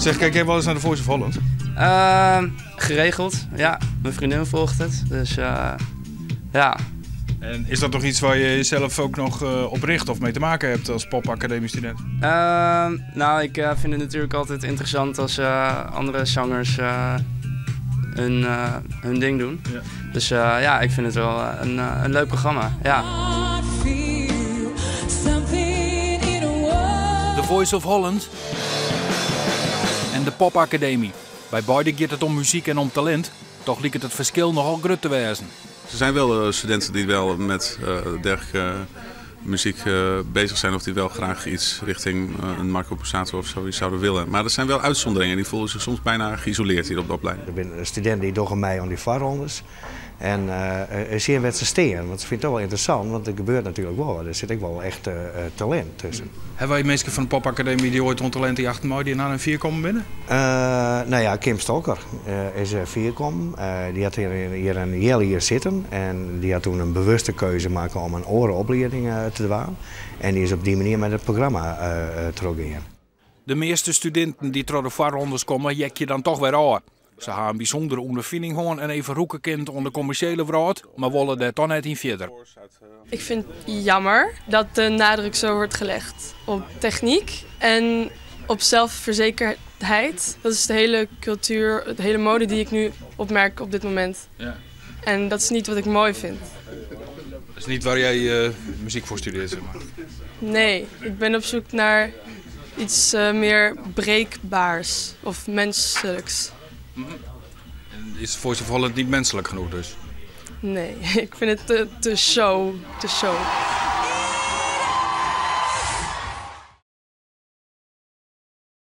Zeg, kijk jij wel eens naar de Voice of Holland? Geregeld, ja. Mijn vriendin volgt het, dus ja. En is dat nog iets waar je jezelf ook nog op richt of mee te maken hebt als popacademie student? Nou, ik vind het natuurlijk altijd interessant als andere zangers hun ding doen. Dus ja, ik vind het wel een leuk programma. Ja. The Voice of Holland en de Popacademie. By beide giet it om muzyk en om talint. Dochs liket it ferskil nochal grut te wêzen. Er zijn wel studenten die wel met dergelijke muziek bezig zijn of die wel graag iets richting een Marco Borsato of zoiets zouden willen. Maar er zijn wel uitzonderingen, die voelen zich soms bijna geïsoleerd hier op de opleiding. Er zijn studenten die dogge mei oan dy foarrondes. En sjen wêr't se stean, want ze fine it toch wol ynteressant, want der gebeurt natuerlik wol wat. Der sit ek wol echt talint tusken. Hawwe wy minsken fan de Popacademie dy't oait oan talintejachten meidien hawwe en fier kommen binne? Nou ja, Kim Stokker is fier kommen. Dy hat hjir in healjier sitten en dy hat doe in bewuste keuze makke om in oare oplieding te dwaan. En dy is op dy manier mei it programma trochgien. De measte studinten dy't troch de foarrondes komme, heakje dan dochs wer ôf. Se hawwe in bysûndere ûnderfining hân en even rûke kind oan de kommersjele wrâld, mar wolle dêr dochs net yn fierder. Ik vind het jammer dat de nadruk zo wordt gelegd op techniek en op zelfverzekerdheid. Dat is de hele cultuur, de hele mode die ik nu opmerk op dit moment. En dat is niet wat ik mooi vind. Dat is net wêr't jy muzyk foar studearre, sis mar? Nee, ik ben op zoek naar iets meer breekbaars of menselijks. En is Voice of Holland net minsklik genôch dus? Nee, ik vind it te show, te show.